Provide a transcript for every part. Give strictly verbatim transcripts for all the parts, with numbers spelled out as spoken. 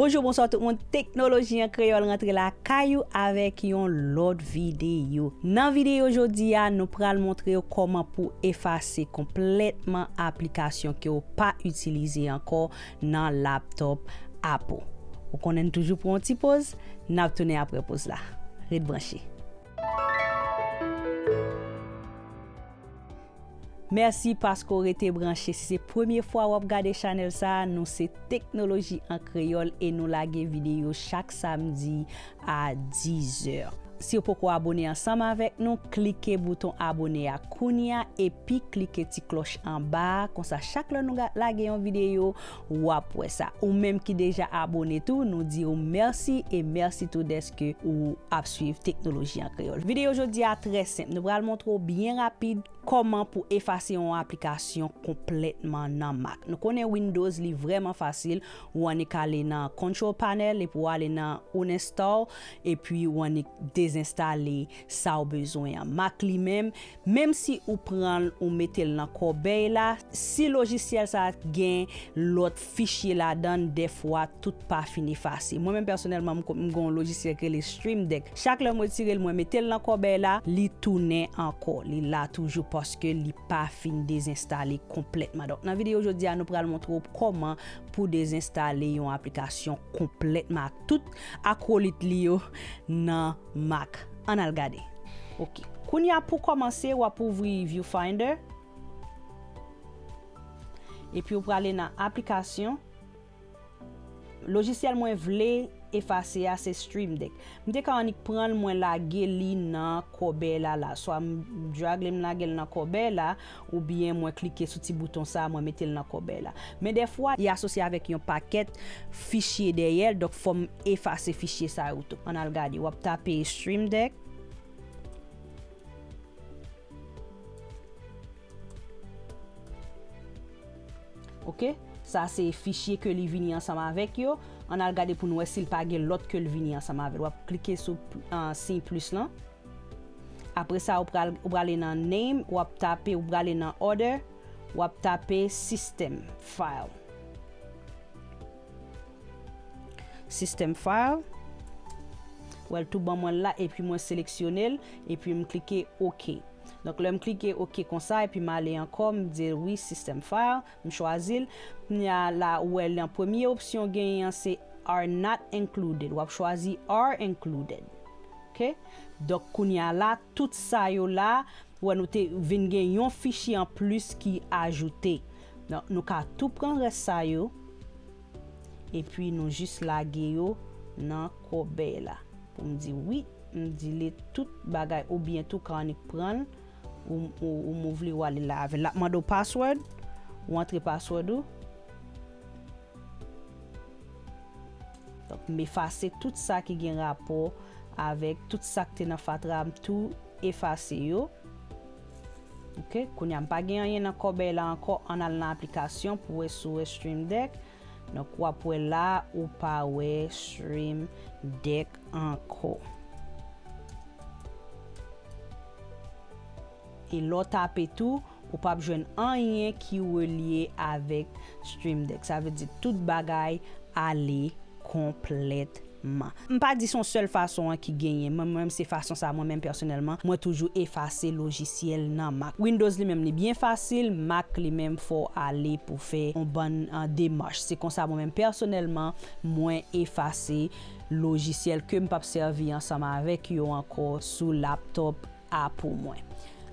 Bonjou, bonswa tout moun. Teknoloji an Kreyòl rantre lakay ou avèk yon lòt videyo. Nan videyo jodi a, nou pral montre w kòman pou efase konplètman aplikasyon ke w pa itilize ankò nan laptòp Apple. Ou konnen n toujou pran yon ti poz, n ap tounen apre poz la. Ret branche. Mèsi paske w rete branche. Si se premye fwa w ap gade chanèl sa a, nou se Teknoloji an Kreyòl e nou lage videyo chak samdi a dizè. Si w poko abone ansanm avèk nou, klike bouton abone a kounye a epi klike ti klòch anba a. Konsa, chak lè nou ga-, lage yon videyo, w ap wè sa. Ou menm ki deja abone tou, nou di w mèsi e mèsi tou dèske ou ap swiv Teknoloji an Kreyòl. Videyo jodi a trè senp. Nou pral montre w byen rapid kòman pou efase yon aplikasyon konplètman nan Mac. Nou konnen Windows, li vrèman fasil. Ou annik ale nan Control Panel epi w ale nan Uninstall, epi w annik dezenstale sa w bezwen an. Mac li menm, menm si ou pran l, ou mete l nan kòbèy la, si lojisyèl sa a gen lòt fichye ladan l, dèfwa tout pa fin efase. Mwen menm pèsonèlman, m ko-, m gen yon lojisyèl ki rele Stream Deck. Chak lè m retire l, mwen mete l nan kòbèy la, li tounen ankò. Li la toujou paske li pa fin dezenstale konplètman. Donk, nan videyo jodi a, nou pral montre w kòman pou dezenstale yon aplikasyon konplètman ak tout akwolit li yo nan Mac. Ann al gade. Ok. Kounye a, pou kòmanse, w ap ouvri Viewfinder. Epi ou prale nan aplikasyon. Lojisyèl mwen vle efase a se Stream Deck. M te ka annik pran l, mwen lage li nan kòbèy la la. Swa m drag li, m lage l nan kòbèy la, oubyen mwen klike sou ti bouton sa a, mwen mete l nan kòbèy la. Men dèfwa, li asosye avèk yon pakèt fichye dèyè l, donk fò m efase fichye sa yo tou. Ann al gade, w ap tape Stream Deck. Ok, sa se fichye ke li vini ansanm avèk yo. Ann al gade pou n wè si l pa gen lòt ke l vini ansanm avè l. W ap klike sou pl-, ah, siy plis lan. Apre sa, ou pral, ou prale nan Name, w ap tape, ou prale nan Other, w ap tape System File. System File. Ou wè l tou ban mwen l la, epi mwen seleksyone l, epi m klike OK. Donk, lè m klike OK konsa, epi m ale ankò, m di l wi, System File, m chwazi l. Kounye a la, ou wè nan premye opsyon genyen an, se Are not included. W ap chwazi Are included. Ok? Donk, kounye a la, tout sa yo la, ou wè nou te vin gen yon fichye anplis ki ajoute. Donk, nou ka tou pran rès sa yo, epi nou jis lage yo nan kòbèy la. Pou m di wi, m delete tout bagay, oubyen tou ka annik pran l, ou, ou, ou move li, ou ale la avè l. L ap mande w password, ou antre password ou. Donk, m efase tout sa ki gen rapò avèk tout sa k te nan fatra, m tou efase yo. Ok, kounye a m pa gen anyen nan kòbèy la ankò, ann al nan aplikasyon pou wè si w wè Stream Deck. Donk, w ap wè la, ou pa wè Stream Deck ankò. E lè w tape tou, ou p ap jwenn anyen ki relye avèk Stream Deck. Sa vle di tout bagay ale konplètman. M pa di se yon sèl fason an ki genyen. Mwen menm, se fason sa mwen menm pèsonèlman, mwen toujou efase lojisyèl nan Mac. Windows li menm, li byen fasil, Mac li menm, fò w ale pou fè yon bann, ah, demach. Se konsa mwen menm pèsonèlman, mwen efase lojisyèl ke m p ap sèvi ansanm avèk yo ankò sou laptop a pou mwen.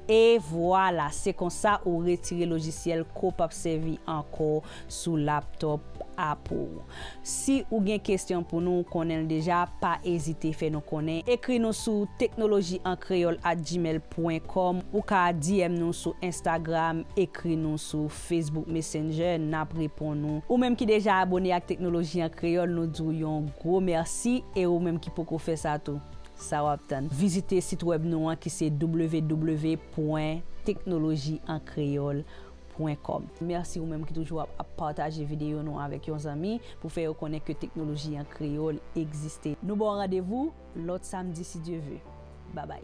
E vwala, se konsa ou retire lojisyèl ke w p ap sèvi ankò sou laptop a pou ou. Si ou gen kesyon pou nou, ou konnen l deja, pa ezite fè nou konnen. Ekri nou sou teknoloji an kreyòl at gmail pwen kòm. Ou ka D M nou sou Instagram, ekri nou sou Facebook Messenger, n ap reponn ou. Ou menm ki deja abone ak Teknoloji an Kreyòl, nou di w yon gwo mèsi, e ou menm ki poko fè sa tou, sa w ap tann? Vizite sit wèb nou an ki se w w w pwen teknoloji an kreyòl pwen kòm. Mèsi ou menm ki toujou ap, ap pataje videyo nou avèk yon zanmi pou fè yo konnen ke Teknoloji an Kreyòl egziste. Nou ba w randevou lòt samdi si Dye ve. Babay.